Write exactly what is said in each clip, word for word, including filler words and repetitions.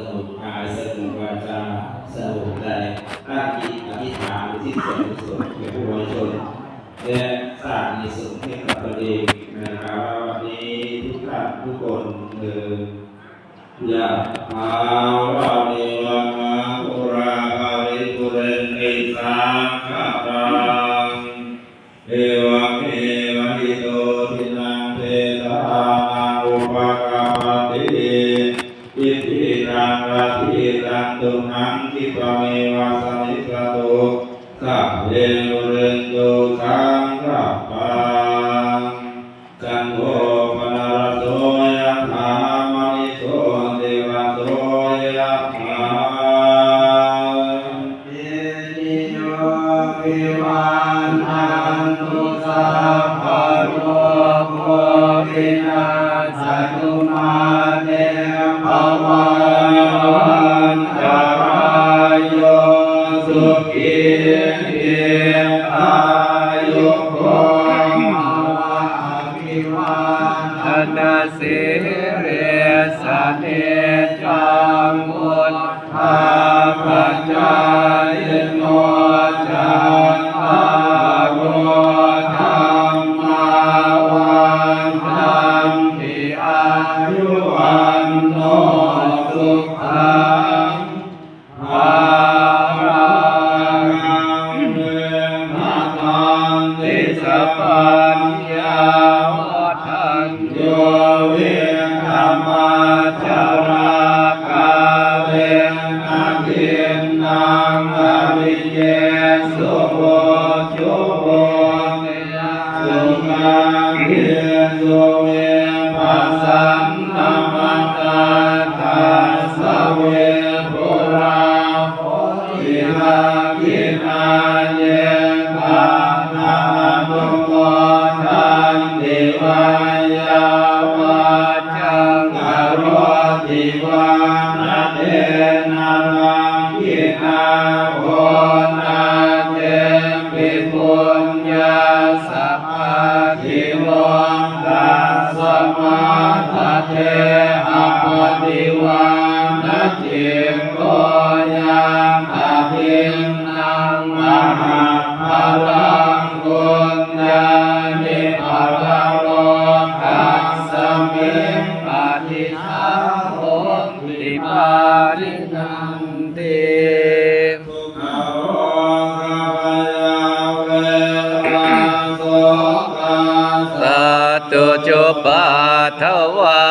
สงบกายสงบวาจาสงบใจ ตั้งจิตอธิษฐานอุทิศส่วนกุศลแก่ผู้วายชน และสร้างอานิสงส์ให้กับตนเองในคราวนี้ทุกท่านทุกคนเทอญ Yathā vārivahā pūrā paripūrenti sāgaraṃ, evameva ito dinnaṃ petānaṃ upakappati. Icchitaṃ patthitaṃ tumhaṃ khippameva samijjhatu, sabbe pūrentu saṅkappā, cando paṇṇaraso yathā, maṇi jotiraso yathā. Sabbītiyo vivajjantu, sabbarogo vinassatu, mā te bhavatvantarāyo, sukhī dīghāyuko bhava. Abhivādanasīlissa niccaṃ vuḍḍhāpacāyino, cattāro dhammā vaḍḍhanti: āyu vaṇṇo sukhaṃ balaṃ. Verḍhanti ca paññā, vaḍḍhanto vidhimācaraṃ, kālena dinnaṃ ariyesu ujubhūtiṃ. Sugabbhesu vippasannamanā, tassa viphulā bodhidakkhiṇā, ye tattha anumodanti vā, yā vācaṃ karoti vā, na tena dakkhiṇā onā, tepi puññassa bhāgino. Tasmā dade appaṭivānacitto, yattha dinnaṃ mahapphalaṃ, puññāni paralokasmiṃ, adhigatto ti pāṇinanti. Dukkharogabhayā verā sokā sattu cupaddavā,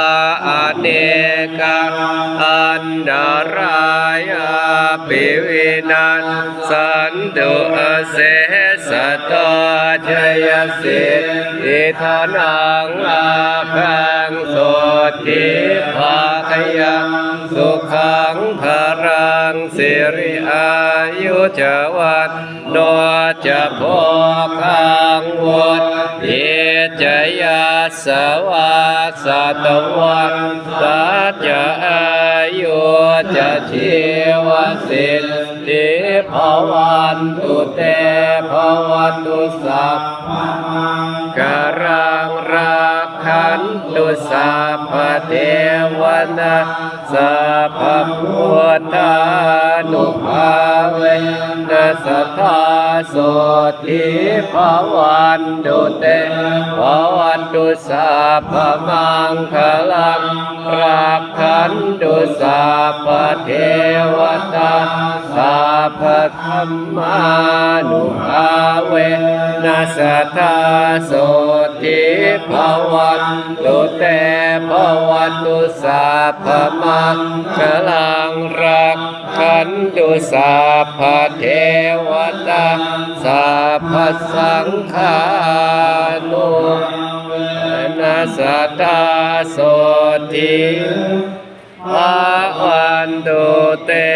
anekā antarāyāpi vinassantu asesato. Jayasiddhi dhanaṃ lābhaṃ, sotthi bhāgyaṃ sukhaṃ balaṃ, siri āyu ca vaṇṇo ca, bhogaṃ vuḍḍhī ca yasavā, satavassā ca āyū ca, jīvasiddhī bhavantu te. Bhavatu sabbamaṅgalaṃ, rakkhantu sabbadevatā, sabbabuddhānubhāvena, sadā sotthī bhavantu te. Bhavatu sabbamaṅgalaṃ, rakkhantu sabbadevatā, sabbadhammānubhāvena, sadā sotthī bhavantu te. Bhavatu sabbamaṅgalaṃ, rakkhantu sabbadevatā, sabbasaṅghānubhāvena, sadā sotthī bhavantu te.